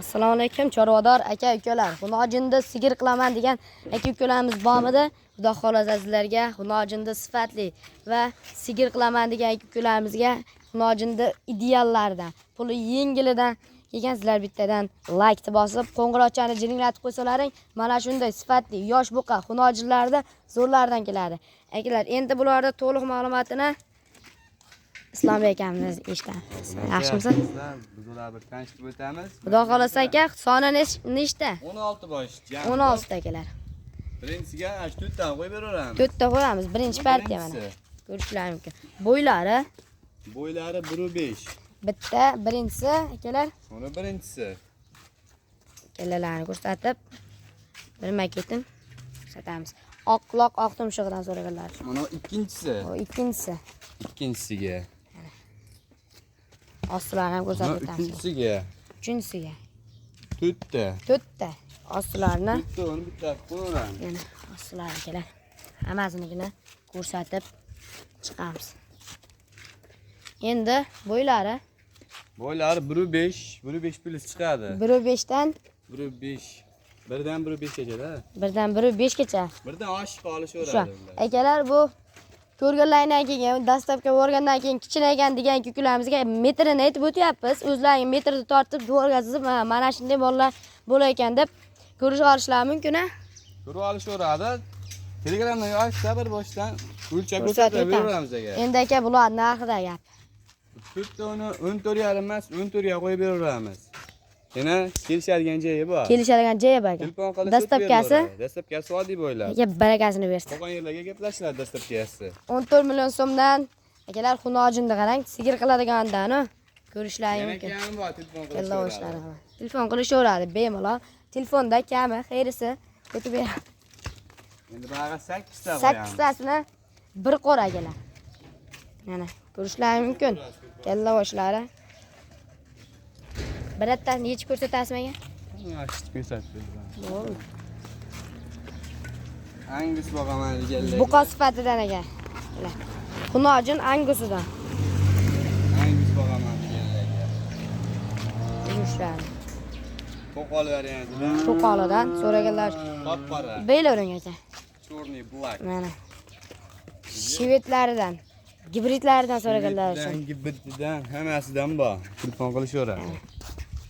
Assalomu alaykum chorvador aka ukalar. Xunojinda sigir qilaman degan aka ukalarimiz bormidi? Xudo xohlasa sizlarga xunojinda sifatli va sigir qilaman degan aka ukalarimizga xunojinda ideallaridan, puli yengilidan kelgan sizlar bittadan laykni bosib, qo'ng'iroqchani jiringlatib qo'ysalaring, mana shunday sifatli yosh buqa xunojinlarda zo'rlaridan keladi. Akalar, endi bularda to'liq ma'lumotini Islombek akamiz eshitamiz. Yaxshimisiz? Biz ular bir tanishtirib o'tamiz. Xudo xohlasa aka, soni nechta? 16 bosh. Jam. 16 ta akalar. Birinchisiga ana shu to'rttani qo'yib beraveramiz. To'rtta qo'yamiz. Birinchi partiya mana. Birinchisi. Ko'rishlar mumkin. Bo'ylari Bo'ylari 1.5. bitta, birinchisi akalar. Uni birinchisi. Kallalarni ko'rsatib, birma ketin ko'rsatamiz. Oq quloq, oq tumshug'idan so'raganlar. Mana ikkinchisi. Bu ikkinchisi. Ikkinchisiga. Ostilarini ham Mana ko'rsatib o'tamiz. uchinchisiga. Uchinchisiga. To'rtta. To'rtta. Ostilarini To'rtta uni bitta qo'yaveramiz. yana ostilari akalar. Hammasinikini ko'rsatib chiqamiz. Endi bo'ylari Bo'ylari 1.5, 1.5 plus chiqadi. 1.5 dan 1.5. Birdan 1.5 gacha-da. birdan 1.5 gacha. Birdan oshib Shu. olishaveradi ular. Akalar, bu ko'rganlaringdan keyin, dastlabki borgandan keyin kichinaygan degan ukalarimizga metrini aytib o'tyapmiz. O'zlaring metrni tortib devorga chizib, mana shunday bolalar bo'lar ekan deb ko'rish olishlari mumkin a? Ko'rib olishaveradi. Telegramdan yozsa bir boshdan o'lchab Ko'rsatib ko'rsatib o'tamiz. beraveramiz aka. Endi aka bular narxida gap. To'rtta uni 14,5 emas, 14 ga qo'yib beraveramiz. Yana kelishadigan joyi bor. Kelishadigan joyi bor aka. Telefon qilib Dastlabkasi dastlabkasi oddiy bo'ylab. aka barakasini bersin. Qolgan yerlarga gaplashiladi dastlabkasi. 14 million so'mdan akalar xunojinni qarang, sigir qiladigandan ko'rishlari Yana mumkin. kami bor telefon Kalla qilishaveradi. oshlari bor. Telefon qilishaveradi bemalol. Telefonda kami, xayrisi o'tib beradi. Endi buyog'i 8 ta qo'yamiz. Sakkiztasini bir qo'r akalar. Mana ko'rishlari mumkin. Kalla boshlari. Birattasini yechib ko'rsatasizmi aka? Mana shu ko'rsatib berdim. Bo'ldi. Angus boqaman deganlar. Buqa sifatidan aka. Mana. Xunojin angusidan. Angus boqaman deganlarga. Yumushlar. To'qol variantidan. To'qolidan so'raganlar. Qop-qora. Beylavering aka. Chorny black. Mana. Shvetlaridan, gibridlaridan so'raganlar uchun. Gibrididan hammasidan bor. Telefon qilishaveradi.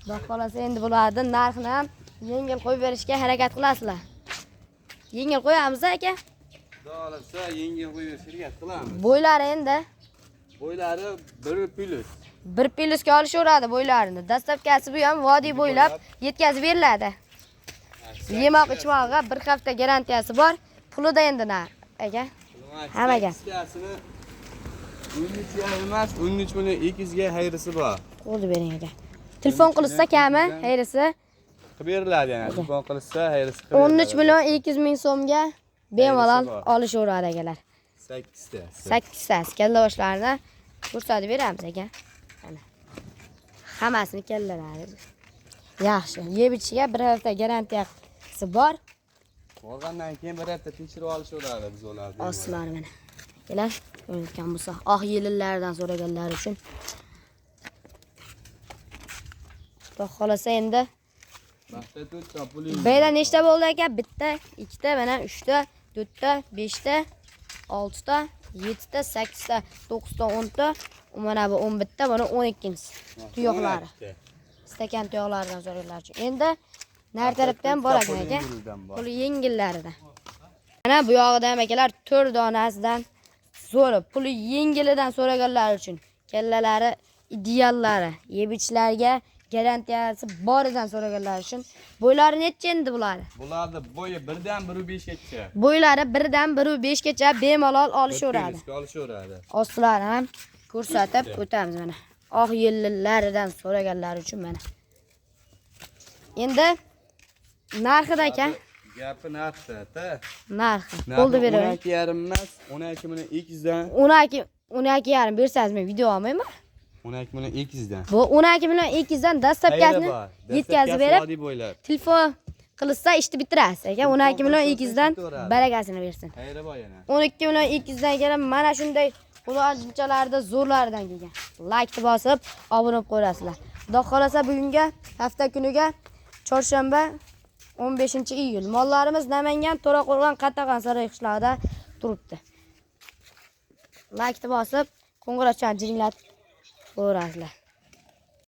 Xudo xohlasa endi bularni narxini ham yengil qo'yib berishga harakat qilasizlar. Yengil qo'yamiz aka. Xudo xohlasa yengil qo'yib berishga harakat qilamiz. Bo'ylari endi Bo'ylari 1 plus. bir plyusga olishaveradi bo'ylarini. Dastlabkasi bu ham vodiy bo'ylab yetkazib beriladi. Yemoq ichmog'iga bir hafta garantiyasi bor. Pulida endi na aka. Hammaga. Sakkiztasini 13 yarim emas, 13 million 200 ga xayrisi bor. Qo'lni bering aka. Telefon qilishsa kami, xayrisi Qilib beriladi yana. Telefon qilishsa xayrisi qilib beriladi. 13 million 200 ming so'mga bemalol Xayrisi bor. olishaveradi akalar. 8 ta. Sakkiztasi kalla boshlarini ko'rsatib beramiz aka. Mana. Hammasini kallalari. Yaxshi. Yeb ichishga bir hafta garantiyasi bor. Olgandan keyin bir hafta tekshirib olishaveradi biz ularni. Ostlari mana. Akalar, ko'rinayotgan bo'lsa, oq yelinlardan so'raganlar uchun. Xudo xohlasa endi Baxta to'rtta puli. Beyda nechta bo'ldi aka? Bitta, ikkita, mana uchta, to'rtta, beshta, oltita, yettita, sakkizta, to'qqizta, o'nta, mana bu 11 ta, mana 12-inchisi. Tuyoqlari. Stakan tuyoqlaridan so'raganlar uchun. Endi nari tarafda ham bor ekan aka. Puli yengillaridan. Mana bu yog'ida ham akalar 4 donasidan zo'ri, puli yengilidan so'raganlar uchun. Kallalari ideallari, yeb ichishlarga garantiyasi boridan so'raganlar uchun. Bo'ylari necha endi bular? Bularni bo'yi birdan 1.5 gacha. Bo'ylari birdan 1.5 gacha bemalol olishaveradi. Bir plusga olishaveradi. Ostlarini ham ko'rsatib o'tamiz mana. Oq yellilaridan so'raganlar uchun mana. Endi narxida aka, Gapi narxda, ta. narxi. Qo'lni beravering. 12,5 emas, 12 million 200 dan, 12 12,5 bersangiz men video olmayman. 12 million 200 dan. Bu 12 million 200 dan dastlabkasini yetkazib berib, Oddiy bo'ylab. telefon qilishsa ishni bitirasiz aka. 12 million 200 dan barakasini bersin. Xayri bor yana. 12 million 200 dan kelib mana shunday xunojinchalarda zo'rlaridan kelgan. Laykni bosib, obuna bo'lib qo'yasizlar. Xudo xolasa bugunga hafta kuniga chorshanba 15-iyul. Mollarimiz Namangan, To'raqo'rg'on, Qatag'on saroy qishlog'ida turibdi. Laykni bosib, qo'ng'iroqchani jiringlatib ko'rasizlar.